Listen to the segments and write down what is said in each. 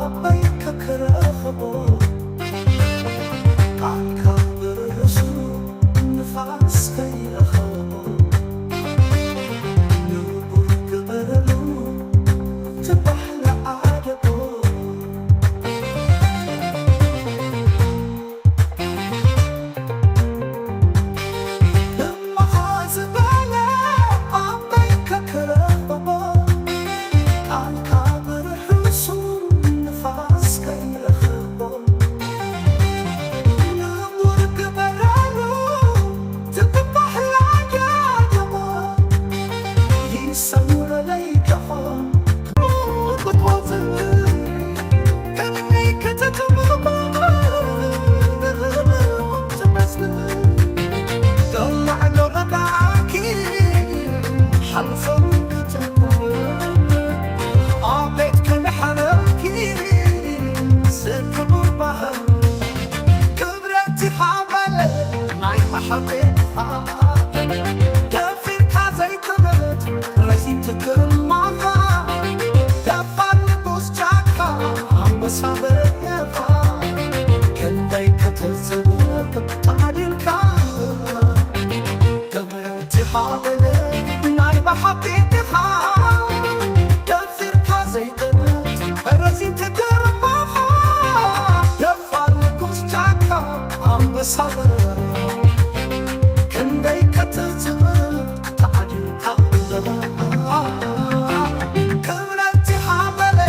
ኣበይ ከክረኽቦ ቃልካ ብርሱ ንፋስ ከይረኸቦ ንቡር ግበረሉ ትባሕለ ዓደቦ። እምኻ ዝበለ ኣበይ ከክረኽቦ ቃልካ ብርሑሱ ንፋስ ከይረኽቦ ንቡር ግበረሉ ትባሕለ ዓደቦ። ይሰውረለይ ደኾን ክብረት ይሃበለ ናይ መሓቤትኻ ደፊርካ ዘይትምት ረዚን ትግርማኻ ደፋር ንጉስ ጃካ ኣንበሳ በየኻ ክንደይ ክትዝብ ተዓዲልካ ክብረት ይሃበለ ናይ መሓቤትኻ ደፊርካ ዘይትምት ረዚን ትግርማኻ ደፋር ንጉስ ጃካ ኣንበሳ በየኻ ክንደይ ክትዝብ ተዓዲልካ ክብረት ይሃበለ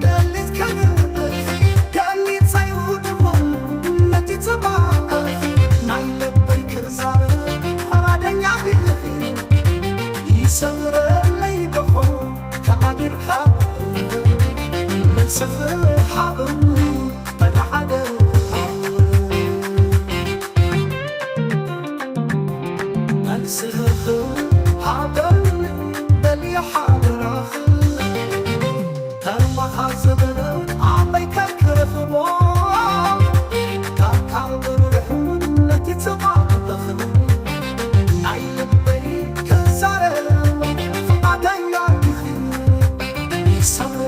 ደሊት ከንበት ደሊት ዘይውድቡ ነቲ ጽባቐ ናይ ልበይ ክዛረብ ፍቓደኛ ኢኺ ይሰምረለይ ደኾ ተዓዲልካ መልስኺ ሃብኒ በዳ ሓደ መልስኺ ሃብኒ በሊ ሓደራኺ ተማኻ ዝበለ ኣበይ ከክረኽቦ ካብ ካልእ ብርሑን ነቲ ጽባቐ በኽሪ ናይ ልበይ ክዛረብ ፍቓደኛ ኢኺ ይሰምረ